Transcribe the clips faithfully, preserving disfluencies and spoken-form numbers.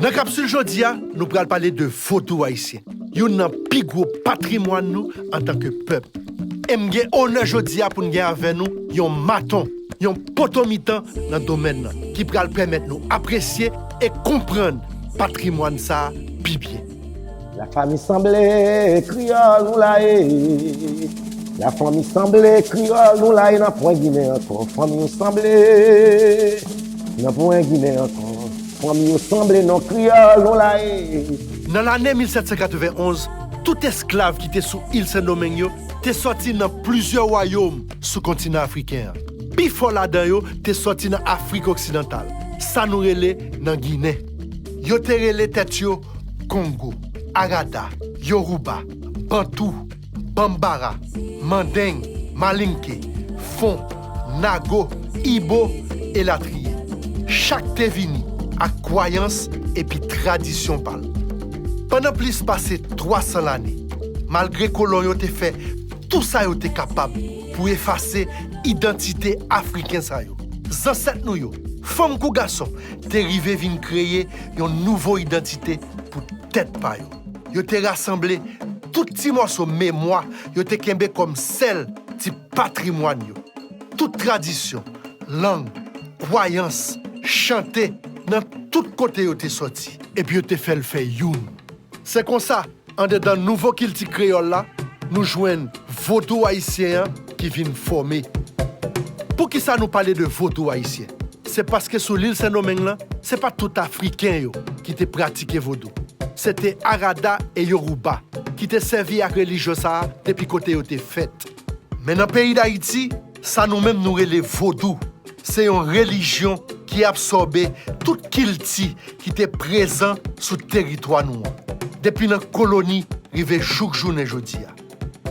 Nan kapsil jodi a, nou pral pale de vodou ayisyen, youn nan pi gwo patrimwàn nou antanke pèp. E m gen onè jodi a pou n gen avè nou yon maton, yon poto mitan nan domèn nan, ki pral pèmèt nou apresye e konprann patrimwàn sa a pi byen. La fanmi sanble, kreyòl nou la ye. La fanmi sanble, kreyòl nou la ye, nan pwen Ginen ankò. Fanmi yo sanble, nan pwen Ginen ankò. Fanmi yo sanble, non, kreyòl nou la ye. Nan lane mil sèt san katrevenn onz, tout esklav ki te sou il Sendomeng yo te sòti nan plizyè wayòm sou kontinan afriken an. Pifò ladan yo te sòti nan Afrik oksidantal, sa nou rele nan Ginen. Yo te rele tèt yo Kongo, Arada, Yoruba, Bantou, Banmbara, Mandeng, Malinke, Fon, Nago, Ibo, elatriye. Chak te vini ak kwayans epi tradisyon pa l. Pandan plis pase twa san lane, malgre kolon yo te fè tou sa yo te kapab pou efase idantite afriken sa yo, zansèt nou yo, fanm kou gason, te rive vin kreye yon nouvo idantite pou tèt pa yo. Yo te rasanble tout ti mòso memwa yo te kenbe kòm sèl ti patrimwàn yo. Tout tradisyon, lang, kwayans, chante nan tout kote yo te sòti, epi yo te fè l fè youn. Se konsa, andedan nouvo kilti kreyòl la, nou jwenn vodou ayisyen an ki vin fòme. Poukisa nou pale de vodou ayisyen? Se paske sou lil Sendomeng lan, se pa tout Afriken yo ki te pratike vodou. Se te Arada e Yoruba ki te sèvi ak relijyon sa a depi kote yo te fèt. Men nan peyi Dayiti, sa nou menm nou rele vodou, se yon relijyon ki absòbe tout kilti ki te prezan sou teritwa nou an, depi nan koloni rive jouk jounen jodi a.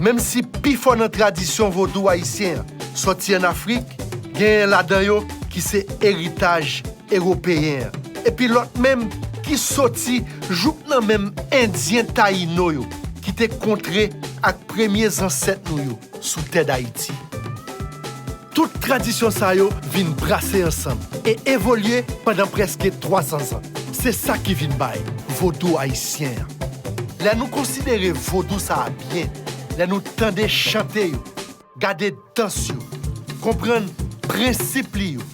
Menm si pifò nan tradisyon vodou ayisyen an sòti ann Afrik, genyen ladan yo ki se eritaj ewopeyen an, epi lòt menm ki sòti jouk nan menm Endyen Tayino yo ki te kontre ak premye zansèt nou yo sou tè Dayiti. Tout tradisyon sa yo vin brase ansanm e evolye pandan prèske twa san zan. Se sa ki vin bay vodou ayisyen an. Lè nou konsidere vodou sa a byen, lè nou tande chante yo, gade dans yo, konprann prensip li yo,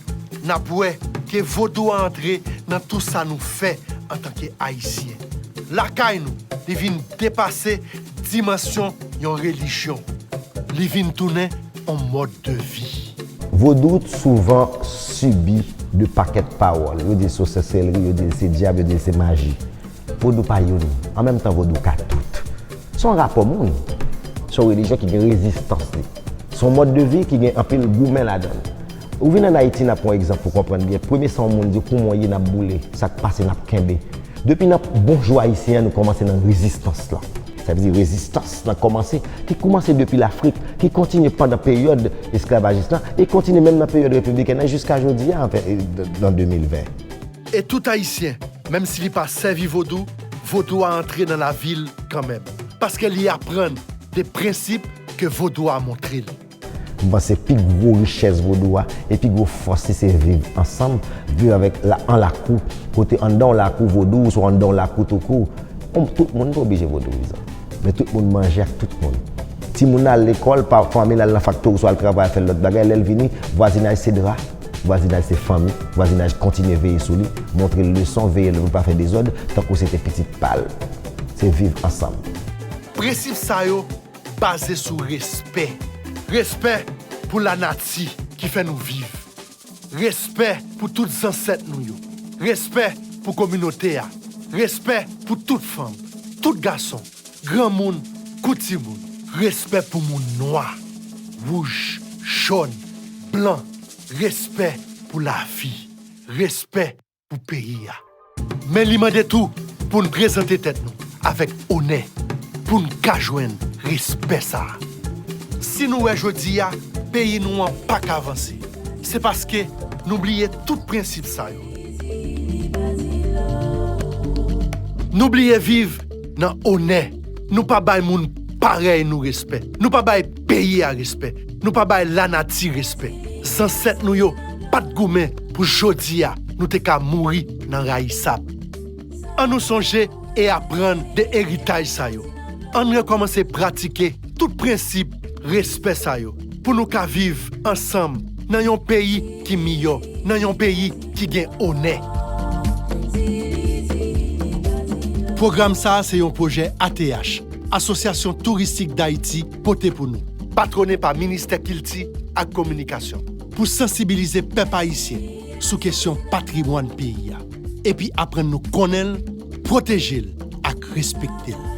n ap wè ke vodou a antre nan tou sa nou fè antanke Ayisyen. Lakay nou, li vin depase dimansyon yon relijyon. Li vin tounen yon mòd de vi. Vodou souvan sibi de pakèt pawòl. Yo di l se sòsèlri, yo di l se dyab, yo di l se maji. Vodou pa youn. An menm tan, vodou ka tout. Se yon rapò moun. Se yon relijyon ki gen rezistans li. Se yon mòd de vi ki gen anpil goumen ladan l. Ou vin ann Ayiti, n ap pran yon egzanp pou w konprann byen. Premye sa yon moun di, kouman w ye, n ap boule. Sa k pase, n ap kenbe. Depi nan bonjou ayisyen an, nou kòmanse nan rezistans lan. Sa vle di rezistans lan kòmanse, ki kòmanse depi Lafrik, ki kontinye pandan peryòd esklavajis lan, e kontinye menm nan peryòd repibliken an jiska jodi a, anfen, e, nan de mil ven. E tout Ayisyen, menm si li pa sèvi vodou, vodou a antre nan lavi l kanmenm, paske li aprann de prensip ke vodou a montre l. M panse pi gwo richès vodou a e pi gwo fòs li se viv ansanm, viv avèk la, an lakou, kote anndan yon lakou vodou, swa anndan yon lakou toukou, on, tout moun pa oblije vodouyizan. Men tout moun manje ak tout moun. Timoun nan al lekòl, pa, fanmi l al nan faktori, swa al travay, al fè lòt bagay, lè l vini, vwazinaj se dra, vwazinaj se fanmi, vwazinaj kontinye veye sou li, montre l leson, veye l pou l pa fè dezòd, tankou se te pitit pa l. Se viv ansanm. Prensip sa yo baze sou respè. Respè pou lanati ki fè nou viv. Respè pou tout zansèt nou yo. Respè pou kominote a. Respè pou tout fanm, tout gason, granmoun kou timoun. Respè pou moun nwa, wouj, jòn, blan. Respè pou lavi. Respè pou peyi a. Men li mande tou pou n prezante tèt nou avèk onè, pou n ka jwenn respè sa a. Si nou wè jodi a, peyi nou an pa ka vanse, se paske nou bliye tout prensip sa yo. Nou bliye viv nan onè. Nou pa bay moun parèy nou respè. Nou pa bay peyi a respè. Nou pa bay lanati respè. Zansèt nou yo pa t goumen pou jodi a nou te ka mouri nan rayisab. Ann nou sonje e aprann de eritaj sa yo. Ann rekòmanse pratike tout prensip respè sa yo pou nou ka viv ansanm nan yon peyi ki miyò, nan yon peyi ki gen onè. Pwogram sa a se yon pwojè A T H, Asosyasyon Touristik Dayiti, pote pou nou. Patwone pa Ministè Kilti ak Kominikasyon. Pou sansibilize pèp ayisyen sou kesyon patrimwàn peyi a, epi aprann nou konnen l, pwoteje l ak respekte l.